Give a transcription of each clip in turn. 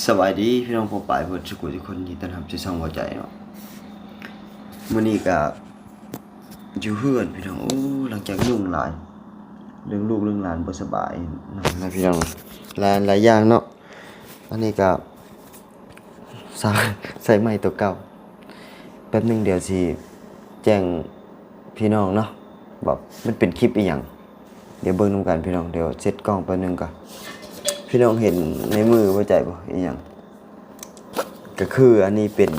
ສະບາຍດີພີ່ນ້ອງປ້ອງປາຍເບິດສູ່ຜູ້ສູ່ຄົນ ຍິນດີຕ້ອນຮັບສູ່ຊ່ອງເວົ້າໃຈເນາະ. ມື້ນີ້ກະຢູ່ເຮືອນພີ່ນ້ອງ ໂອ້ ຫຼັງຈາກຫຍຸ້ງຫຼາຍ ເລື່ອງລູກເລື່ອງຫຼານບໍ່ສະບາຍນຳນະພີ່ນ້ອງ ຫຼາຍ ຫຼາຍຢ່າງເນາະ. ອັນນີ້ກະ ໃຊ້ໄມ້ໂຕເກົ່າ ແປັບໜຶ່ງດຽວຊິແຈ້ງພີ່ນ້ອງເນາະ ວ່າມັນເປັນຄລິບອີ່ຫຍັງ. ດຽວເບິ່ງນຳກັນພີ່ນ້ອງ ດຽວເຊັດກ້ອງແປັບໜຶ່ງກ່ອນ. ພີ່ນ້ອງເຫັນໃນມືບໍ່ໃຈບໍ່ ອີ່ຫຍັງ? ກະຄືອັນນີ້ເປັນ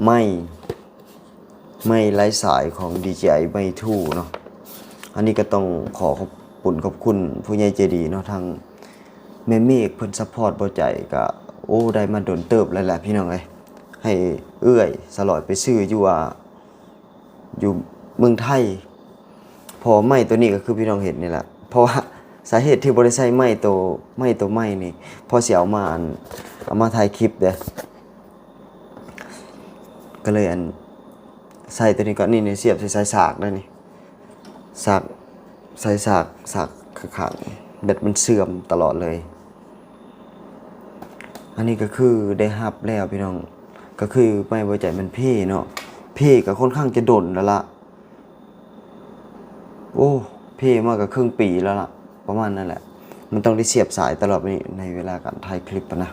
ໄມ້ ໄມ້ໄຮ້ສາຍຂອງ ດີເຈໄອ ໄມ້ທູເນາະ. ອັນນີ້ກະຕ້ອງຂໍຂອບບຸນຂອບຄຸນຜູ້ໃຫຍ່ໃຈດີເນາະ ທາງແມ່ເມກເພິ່ນຊັບພອດບໍ່ໃຈ ກະ ໂອ້ ໄດ້ມາດົນເຕີບແລ້ວແຫຼະພີ່ນ້ອງເອີຍ. ໃຫ້ເອື້ອຍສະຫຼອຍໄປຊື້ຢູ່ ອ່າ ຢູ່ເມືອງໄທ ເພາະວ່າໄມ້ໂຕນີ້ກະຄືພີ່ນ້ອງເຫັນນີ້ແຫຼະ. ເພາະວ່າສາເຫດທີ່ບໍ່ໄດ້ໃຊ້ໄມ້ໂຕ ໄມ້ໂຕໃໝ່ນີ້ ເພາະຊິເອົາມາ ອັນ ເອົາມາຖ່າຍຄລິບເດ້ ກະເລີຍ ອັນ ໃຊ້ໂຕນີ້ກ່ອນ. ນີ້ ນີ້ສຽບໃສ່ສາຍສາກເດ້ນີ້ ສາກ ໃສ່ສາກ ສາກຂ້າງໆ ແບັດມັນເສື່ອມຕະຫຼອດເລີຍ. ອັນນີ້ກະຄືໄດ້ຮັບແລ້ວພີ່ນ້ອງ ກະຄືໄມ້ບໍ່ໃຈມັນເພເນາະ ເພກະຄ່ອນຂ້າງຈະດົນແລ້ວລະ ໂອ້ ເພມາກະເຄິ່ງປີແລ້ວລະ ປະມານນັ້ນແຫຼະ. ມັນຕ້ອງໄດ້ສຽບສາຍຕະຫຼອດນີ້ ໃນເວລາການຖ່າຍຄລິບຫັ້ນນະ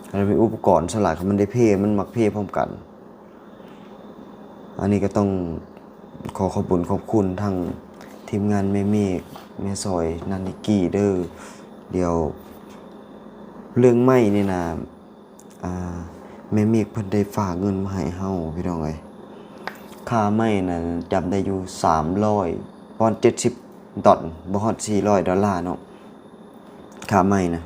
ແລ້ວມີອຸປະກອນ ສ່ວນຫຼາຍຄັນມັນໄດ້ເພ ມັນມັກເພພ້ອມກັນ. ອັນນີ້ກະຕ້ອງຂໍຂອບບຸນຂອບຄຸນທາງທີມງານແມ່ເມກ ແມ່ຊອຍ ນານິກກີ້ເດີ. ດຽວເລື່ອງໄມ້ນີ້ນະ ອ່າ ແມ່ເມກເພິ່ນໄດ້ຝາກເງິນມາໃຫ້ເຮົາພີ່ນ້ອງເອີຍ. ຄ່າໄມ້ນັ້ນຈຳໄດ້ຢູ່ສາມຮ້ອຍ ປອນເຈັດສິບດອນ ບໍ່ຮອດສີ່ຮ້ອຍດອນລາເນາະ ຄ່າໄມ້ນະ.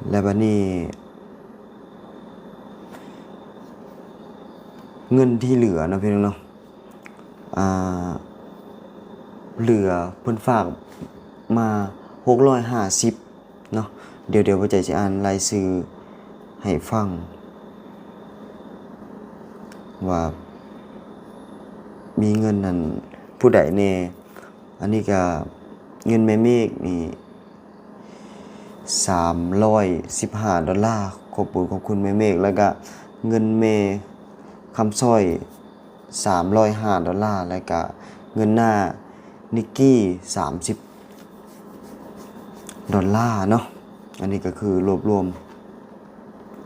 ແລ້ວບາດນີ້ ເງິນທີ່ເຫຼືອເນາະພີ່ນ້ອງເນາະ ອ່າ ເຫຼືອເພິ່ນຝາກມາຫົກຮ້ອຍຫ້າສິບເນາະ. ດຽວ ດຽວບໍ່ໃຈຊິອ່ານລາຍຊື່ໃຫ້ຟັງ ວ່າມີເງິນນັ້ນຜູ້ໃດແດ່. ອັນນີ້ກະເງິນແມ່ເມກນີ້ ສາມຮ້ອຍສິບຫ້າດອນລາ ຂອບບຸນຂອບຄຸນແມ່ເມກ. ແລ້ວກະເງິນແມ່ຄຳສອຍ ສາມຮ້ອຍຫ້າດອນລາ ແລ້ວກະເງິນນ້ານິກກີ້ ສາມສິບດອນລາເນາະ. ອັນນີ້ກະຄືລວບລວມ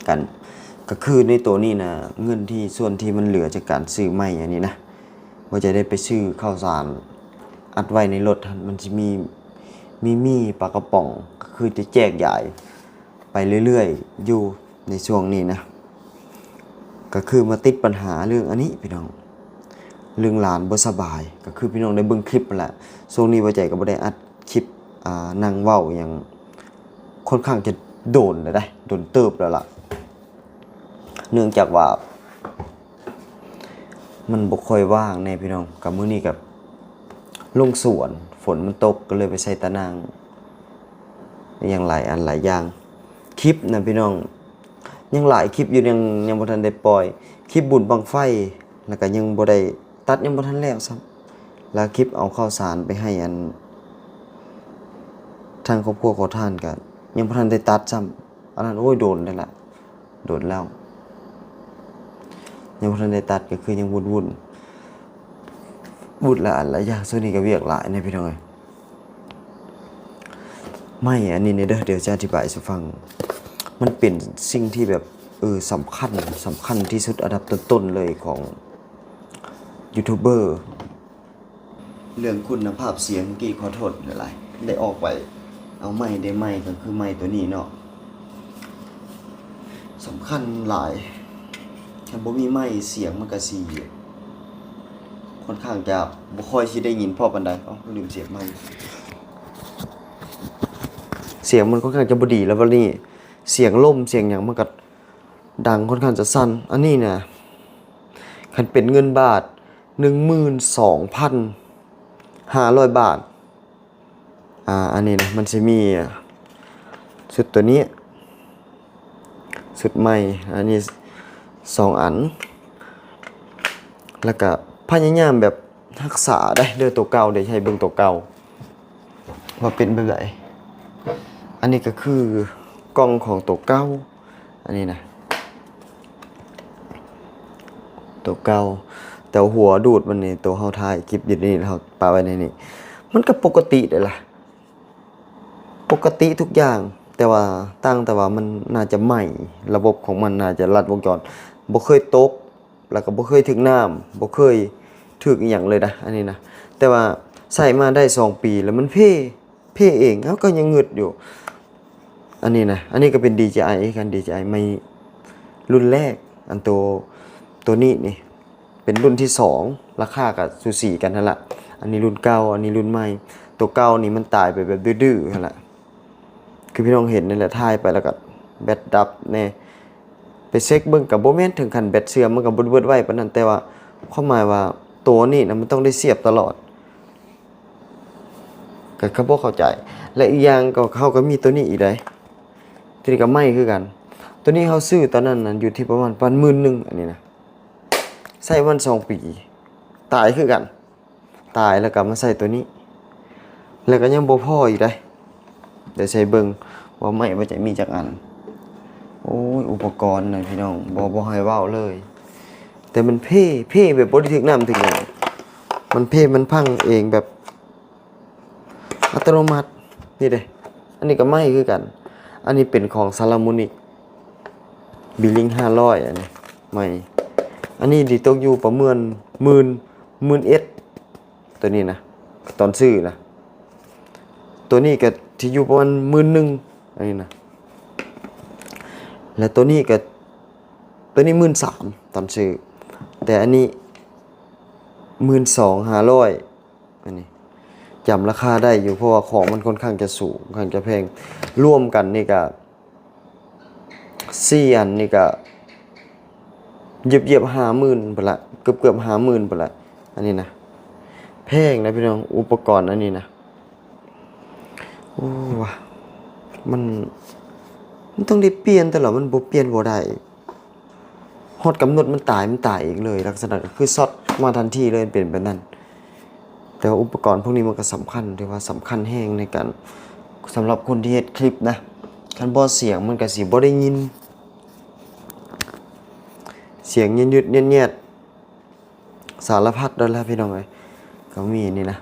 ກັນ ກະຄືໃນໂຕນີ້ນະ ເງິນທີ່ ສ່ວນທີ່ມັນເຫຼືອຈາກການຊື້ໄມ້ອັນນີ້ນະ ວ່າຈະໄດ້ໄປຊື້ເຂົ້າສານອັດໄວ້ໃນລົດຫັ້ນ ມັນຊິມີ ມີໝີ່ ປາກະປ໋ອງ ກະຄືຈະແຈກຢາຍໄປເລື້ອຍໆຢູ່ໃນຊ່ວງນີ້ນະ. ກະຄືມາຕິດບັນຫາເລື່ອງອັນນີ້ພີ່ນ້ອງ ເລື່ອງຫຼານບໍ່ສະບາຍ ກະຄືພີ່ນ້ອງໄດ້ເບິ່ງຄລິບຫັ້ນແຫຼະ. ຊ່ວງນີ້ບໍ່ໃຈກະບໍ່ໄດ້ອັດຄລິບ ອ່າ ນັ່ງເວົ້າອີ່ຫຍັງ ຄ່ອນຂ້າງຈະໂດນແລ້ວເດ້ ໂດນເຕີບແລ້ວລະ. ເນື່ອງຈາກວ່າມັນບໍ່ຄ່ອຍວ່າງແດ່ພີ່ນ້ອງ ກະມື້ນີ້ກະລົງສວນ ຝົນມັນຕົກ ກະເລີຍໄປໃສ່ຕາໜ່າງ ອີ່ຫຍັງຫຼາຍອັນຫຼາຍຢ່າງ. ຄລິບນະພີ່ນ້ອງ ຍັງຫຼາຍຄລິບຢູ່ ຍັງ ຍັງບໍ່ທັນໄດ້ປ່ອຍ ຄລິບບຸນບັ້ງໄຟ ແລ້ວກະຍັງບໍ່ໄດ້ຕັດ ຍັງບໍ່ທັນແລ້ວຊ້ຳ ແລ້ວຄລິບເອົາເຂົ້າສານໄປໃຫ້ ອັນ ທາງຄອບຄົວຂໍທານກະຍັງບໍ່ທັນໄດ້ຕັດຊ້ຳ. ອັນນັ້ນ ໂອ້ຍ ໂດນແລ້ວລະ ໂດນແລ້ວ ຍັງບໍ່ທັນໄດ້ຕັດ ກະຄືຍັງວຸ່ນໆ ວຸ່ນຫຼາຍອັນຫຼາຍຢ່າງ. ຊ່ວງນີ້ກະວຽກຫຼາຍແດ່ພີ່ນ້ອງເອີຍ. ໄມ້ອັນນີ້ນີ້ເດີ ດຽວຈະອະທິບາຍສູ່ຟັງ ມັນເປັນສິ່ງທີ່ແບບ ເອີ ສຳຄັນ ສຳຄັນທີ່ສຸດ ອັນດັບຕົ້ນໆເລີຍຂອງຢູທູບເບີ. ເລື່ອງຄຸນນະພາບສຽງ ກີ້ຂໍໂທດຫຼາຍໆ ໄດ້ອອກໄປເອົາໄມ້ ໄດ້ໄມ້ກະຄືໄມ້ໂຕນີ້ເນາະ ສຳຄັນຫຼາຍ. ຄັນບໍ່ມີໄມ້ ສຽງມັນກະຊິ ຄ່ອນຂ້າງຈະບໍ່ຄ່ອຍຊິໄດ້ຍິນພໍປານໃດ. ເອົ້າ ລືມສຽບໄມ້ ສຽງມັນຄ່ອນຂ້າງຈະບໍ່ດີ ແລ້ວບາດນີ້ສຽງລົມສຽງຫຍັງມັນກະດັງ ຄ່ອນຂ້າງຈະສັ່ນ. ອັນນີ້ນະ ຄັນເປັນເງິນບາດ ໜຶ່ງໝື່ນສອງພັນຫ້າຮ້ອຍບາດ. ອ່າ ອັນນີ້ນະ ມັນຊິມີຊຸດໂຕນີ້ ຊຸດໃໝ່ ອັນນີ້ສອງອັນ ແລ້ວກະພະຍາຍາມແບບຮັກສາໄດ້ເດີ ໂຕເກົ່າເດ ໃຫ້ເບິ່ງໂຕເກົ່າ. ວ່າເປັນແບບໃດ. ອັນນີ້ກໍຄືກ່ອງຂອງໂຕເກົ່າ ອັນນີ້ນະ ໂຕເກົ່າ ແຕ່ຫົວດູດມັນນີ້ ໂຕເຮົາຖ່າຍຄລິບຢູ່ໃນນີ້ ເຮົາປະໄວ້ໃນນີ້ ມັນກໍປົກກະຕິເດ້ລະ ປົກກະຕິທຸກຢ່າງ ແຕ່ວ່າຕ່າງແຕ່ວ່າມັນໜ້າຈະໃໝ່ ລະບົບຂອງມັນໜ້າຈະລັດວົງຈອນ ບໍ່ເຄີຍຕົກ ແລ້ວກໍບໍ່ເຄີຍຖືກນ້ຳ ບໍ່ເຄີຍຖືກອີ່ຫຍັງເລີຍນະ ອັນນີ້ນະ ແຕ່ວ່າໃຊ້ມາໄດ້ສອງປີແລ້ວມັນເພ ເພເອງ ເຮົາກໍຍັງງຶດຢູ່ ອັນນີ້ນະ. ອັນນີ້ກໍເປັນ ດີເຈໄອ ຄືກັນ ດີເຈໄອ ໃໝ່ລຸ້ນແລກ ອັນໂຕ ໂຕນີ້ນີ້ ເປັນລຸ້ນທີສອງ ລາຄາກໍສູສີກັນຫັ້ນລະ ອັນນີ້ລຸ້ນເກົ່າ ອັນນີ້ລຸ້ນໃໝ່. ໂຕເກົ່ານີ້ມັນຕາຍໄປແບບດື້ໆຫັ້ນລະ ຄືພີ່ນ້ອງເຫັນນີ້ແຫຼະ ຖ່າຍໄປແລ້ວກໍແບັດດັບແດ່ ໄປເຊັກເບິ່ງກໍບໍ່ແມ່ນເຖິງຂັ້ນແບັດເສື່ອມ ມັນກໍບໍ່ໄດ້ເບີດໄວປານນັ້ນ ແຕ່ວ່າຄວາມໝາຍວ່າໂຕນີ້ນະ ມັນຕ້ອງໄດ້ສຽບຕະຫຼອດ ກໍ ກໍບໍ່ເຂົ້າໃຈ. ແລະ ອີກຢ່າງກໍ ເຮົາກໍມີໂຕນີ້ອີກໃດ໋ ໂຕນີ້ກໍໃໝ່ຄືກັນ ໂຕນີ້ເຮົາຊື້ຕອນນັ້ນນະ ຢູ່ທີ່ປະມານປານໝື່ນໜຶ່ງ ອັນນີ້ນະ ໃຊ້ປະມານສອງປີ ຕາຍຄືກັນ ຕາຍແລ້ວກໍມາໃສ່ໂຕນີ້ ແລ້ວກໍຍັງບໍ່ພໍອີກໃດ໋. ດຽວໃສ່ເບິ່ງວ່າໄມ້ວ່າຈະມີຈັກອັນ. ໂອ້ຍ ອຸປະກອນນະພີ່ນ້ອງ ບໍ່ ບໍ່ໃຫ້ເວົ້າເລີຍ ແຕ່ມັນເພ ເພແບບບໍ່ໄດ້ຖືກນ້ຳຖືກຫຍັງ ມັນເພ ມັນພັງເອງແບບອັດຕະໂນມັດ. ນີ້ເດ້ ອັນນີ້ກໍໄມ້ຄືກັນ ອັນນີ້ເປັນຂອງ Saramonic Billing ຫ້າຮ້ອຍ ອັນນີ້ໄມ້ ອັນນີ້ດີຕົກຢູ່ປະມານໝື່ນ ໝື່ນເອັດ ຕົວນີ້ນະ ຕອນຊື້ນະ ຕົວນີ້ກໍທີ່ຢູ່ປະມານໝື່ນໜຶ່ງ ອັນນີ້ນະ ແລະ ຕົວນີ້ກໍ ຕົວນີ້ໝື່ນສາມ ຕອນຊື້ ແຕ່ອັນນີ້ໝື່ນສອງຫ້າຮ້ອຍ ອັນນີ້ຈຳລາຄາໄດ້ຢູ່ ເພາະວ່າຂອງມັນຄ່ອນຂ້າງຈະສູງ ຄ່ອນຂ້າງຈະແພງ ລວມກັນນີ້ກໍ ສີ່ອັນນີ້ກະຢຽບໆຫ້າໝື່ນພຸ້ນລະ ເກືອບໆຫ້າໝື່ນພຸ້ນລະ ອັນນີ້ນະ ແພງນະພີ່ນ້ອງ ອຸປະກອນອັນນີ້ນະ. ໂອ້ ວ່າ ມັນ ມັນຕ້ອງໄດ້ປ່ຽນຕະຫຼອດ ມັນບໍ່ປ່ຽນບໍ່ໄດ້. ຮອດກຳນົດມັນຕາຍ ມັນຕາຍເອງເລີຍ ລັກສະນະກໍຄືຊັອດມາທັນທີເລີຍ ເປັນແບບນັ້ນ. ແຕ່ວ່າອຸປະກອນພວກນີ້ມັນກໍສຳຄັນ ຖືວ່າສຳຄັນແຮງໃນການ ສຳລັບຄົນທີ່ເຮັດຄລິບນະ ຄັນບໍ່ສຽງມັນກໍຊິບໍ່ໄດ້ຍິນ ສຽງຍືດໆແຍດໆ ສາລະພັດໂດນລະພີ່ນ້ອງເອີຍ ກໍມີນີ້ນະ.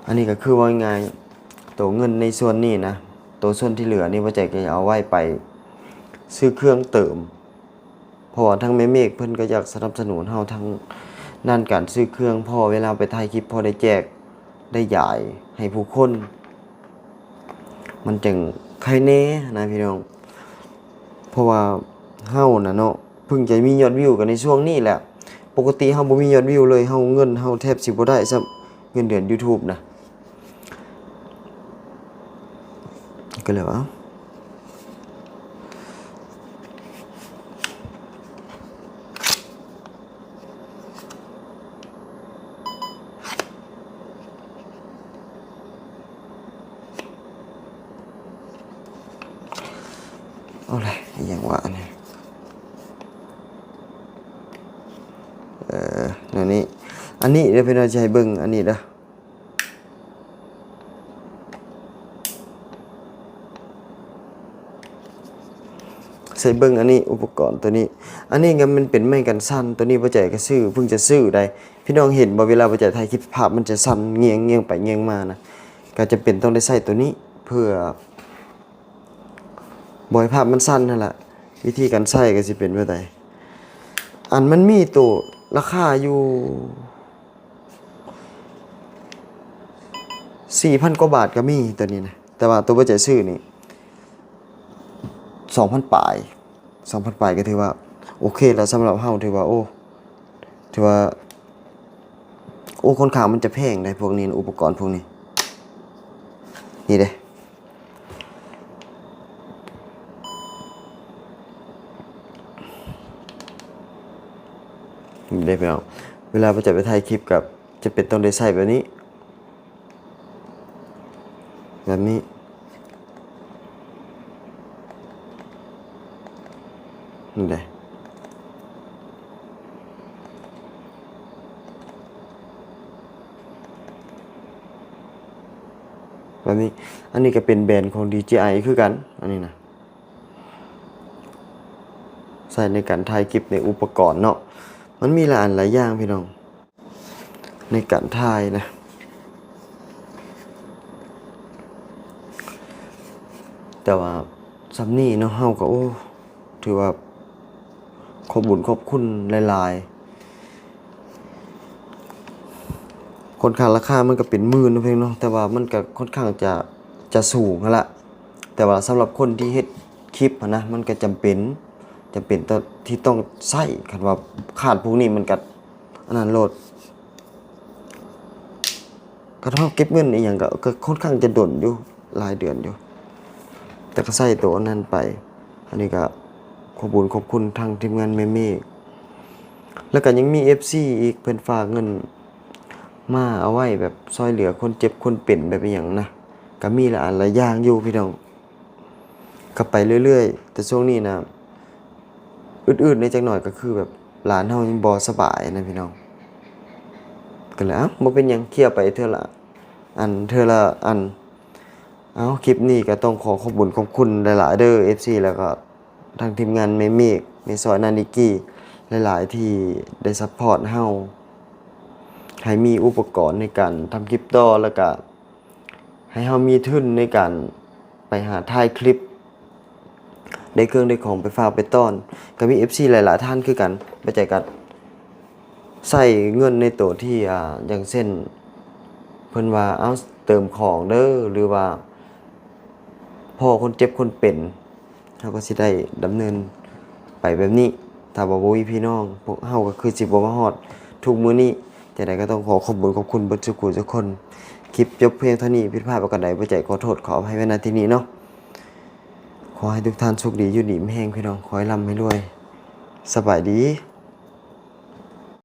ອັນນີ້ກໍຄືເວົ້າງ່າຍໆ ໂຕເງິນໃນສ່ວນນີ້ນະ ໂຕສ່ວນທີ່ເຫຼືອນີ້ ບໍ່ໃຈກໍຈະເອົາໄວ້ໄປຊື້ເຄື່ອງເຕີມ ເພາະວ່າທາງແມ່ເມກເພິ່ນກໍຢາກສະໜັບສະໜູນເຮົາທາງດ້ານການຊື້ເຄື່ອງ ເພາະເວລາໄປຖ່າຍຄລິບພໍໄດ້ແຈກໄດ້ຢາຍໃຫ້ຜູ້ຄົນ ມັນຈັ່ງໄຄແນ່ນະພີ່ນ້ອງ. ເພາະວ່າເຮົານະເນາະ ເພິ່ງຈະມີຍອດວິວກັນໃນຊ່ວງນີ້ແຫຼະ ປົກກະຕິເຮົາບໍ່ມີຍອດວິວເລີຍ ເຮົາ ເງິນເຮົາແທບຊິບໍ່ໄດ້ຊ້ຳ ເງິນເດືອນ YouTube ນະ. ກໍເລີຍວ່າ ເອົາລະ ອີຫຍັງວະອັນນີ້ ເອີ ແນວນີ້ ອັນນີ້ເດີພີ່ນ້ອງ ຈະໃຫ້ເບິ່ງອັນນີ້ເດີ. ໃສ່ເບິ່ງອັນນີ້ ອຸປະກອນຕົວນີ້ ອັນນີ້ກໍມັນເປັນໄມ້ກັນສັ່ນ ຕົວນີ້ບໍ່ໃຈກໍຊື້ ເພິ່ງຈະຊື້ໄດ້. ພີ່ນ້ອງເຫັນບໍ່ ເວລາບໍ່ໃຈຖ່າຍຄລິບ ພາບມັນຈະສັ່ນງຽງໆໄປງຽງມານະ ກໍຈຳເປັນຕ້ອງໄດ້ໃຊ້ຕົວນີ້ ເພື່ອບໍ່ໃຫ້ພາບມັນສັ່ນຫັ້ນລະ. ວິທີການໃຊ້ກໍຊິເປັນແບບໃດ ອັນມັນມີໂຕລາຄາຢູ່ ສີ່ພັນກວ່າບາດກໍມີຕົວນີ້ນະ ແຕ່ວ່າຕົວບໍ່ໃຈຊື້ນີ້ ສອງພັນປາຍ ສອງພັນປາຍກໍຖືວ່າໂອເຄແລ້ວ ສຳລັບເຮົາຖືວ່າ ໂອ້ ຖືວ່າ ໂອ້ ຄ່ອນຂ້າງມັນຈະແພງໃດ໋ ພວກນີ້ນະ ອຸປະກອນພວກນີ້ ນີ້ເດ້. ເດ້ພີ່ນ້ອງ ເວລາເພິ່ນຈະໄປຖ່າຍຄລິບກໍຈຳເປັນຕ້ອງໄດ້ໃຊ້ແບບນີ້ ແບບນີ້ ນີ້ເດ້. ແບບນີ້. ອັນນີ້ກໍເປັນແບຣນຂອງ ດີເຈໄອ ຄືກັນ ອັນນີ້ນະ ໃຊ້ໃນການຖ່າຍຄລິບ ໃນອຸປະກອນເນາະ. ມັນມີຫຼາຍອັນຫຼາຍຢ່າງພີ່ນ້ອງ ໃນການຖ່າຍນະ. ແຕ່ວ່າຊ່ຳນີ້ເນາະ ເຮົາກໍ ໂອ້ ຖືວ່າຂອບບຸນຂອບຄຸນຫຼາຍໆ. ຄ່ອນຂ້າງ ລາຄາມັນກໍເປັນໝື່ນເນາະ ເພິ່ນເນາະ ແຕ່ວ່າມັນກໍຄ່ອນຂ້າງຈະ ຈະສູງຫັ້ນລະ. ແຕ່ວ່າສຳລັບຄົນທີ່ເຮັດຄລິບຫັ້ນນະ ມັນກໍຈຳເປັນ ຈຳເປັນຕ້ອງ ທີ່ຕ້ອງໃຊ້. ຄັນວ່າຂາດພວກນີ້ມັນກໍອັນນັ້ນໂລດ. ຄັນເຮົາເກັບເງິນອີ່ຫຍັງກໍ ກໍຄ່ອນຂ້າງຈະດົນຢູ່ ຫຼາຍເດືອນຢູ່ ແຕ່ກໍໃຊ້ໂຕອັນນັ້ນໄປ. ອັນນີ້ກໍຂອບບຸນຂອບຄຸນທາງທີມງານແມ່ເມກ. ແລ້ວກໍຍັງມີເອັຟຊີອີກ ເພິ່ນຝາກເງິນມາເອົາໄວ້ແບບຊ່ອຍເຫຼືອຄົນເຈັບຄົນເປັນແບບອີ່ຫຍັງນະ ກໍມີຫຼາຍອັນຫຼາຍຢ່າງຢູ່ພີ່ນ້ອງ. ກໍໄປເລື້ອຍໆ ແຕ່ຊ່ວງນີ້ນະ ອືດໆ ແດ່ຈັກໜ້ອຍ ກໍຄືແບບຫຼານເຮົາຍັງບໍ່ສະບາຍນະພີ່ນ້ອງ. ກໍເລີຍ ເອົ້າ ບໍ່ເປັນຫຍັງ ເຄຍໄປເທື່ອລະອັນ ເທື່ອລະອັນ. ເອົ້າ ຄລິບນີ້ກໍຕ້ອງຂໍຂອບບຸນຂອບຄຸນຫຼາຍໆເດີ ເອັຟຊີ ແລ້ວກໍທາງທີມງານແມ່ເມກ ແມ່ຊອຍ ນານິກີ ຫຼາຍໆ ທີ່ໄດ້ຊັບພອດເຮົາ ໃຫ້ມີອຸປະກອນໃນການທຳຄລິບຕໍ່ ແລ້ວກໍ ໃຫ້ເຮົາມີທຶນໃນການໄປຫາຖ່າຍຄລິບ ໄດ້ເຄື່ອງໄດ້ຂອງໄປຝາກໄປຕ້ອນ. ກໍມີເອັຟຊີຫຼາຍໆທ່ານຄືກັນ ບໍ່ໃຈກໍໃຊ້ເງິນໃນໂຕທີ່ ອ່າ ຢ່າງເຊັ່ນ ເພິ່ນວ່າ ເອົາ ເຕີມຂອງເດີ ຫຼືວ່າພໍ້ຄົນເຈັບຄົນເປັນ ເຮົາກໍຊິໄດ້ດຳເນີນໄປແບບນີ້. ຖ້າວ່າບໍ່ມີພີ່ນ້ອງ ພວກເຮົາກໍຄືຊິບໍ່ມາຮອດທຸກມື້ນີ້. ຈັ່ງໃດກໍຕ້ອງຂໍຂອບບຸນຂອບຄຸນເບິດສູ່ຜູ້ສູ່ຄົນ. ຄລິບຈົບພຽງເທົ່ານີ້ ຜິດພາດປະການໃດ ບໍ່ໃຈຂໍໂທດຂໍອະໄພໄວ້ ນະ ທີ່ນີ້ເນາະ. ຂໍໃຫ້ທຸກທ່ານໂຊກດີ ຢູ່ດີມີແຮງພີ່ນ້ອງ ຂໍໃຫ້ລ່ຳໃຫ້ລວຍ. ສະບາຍດີ.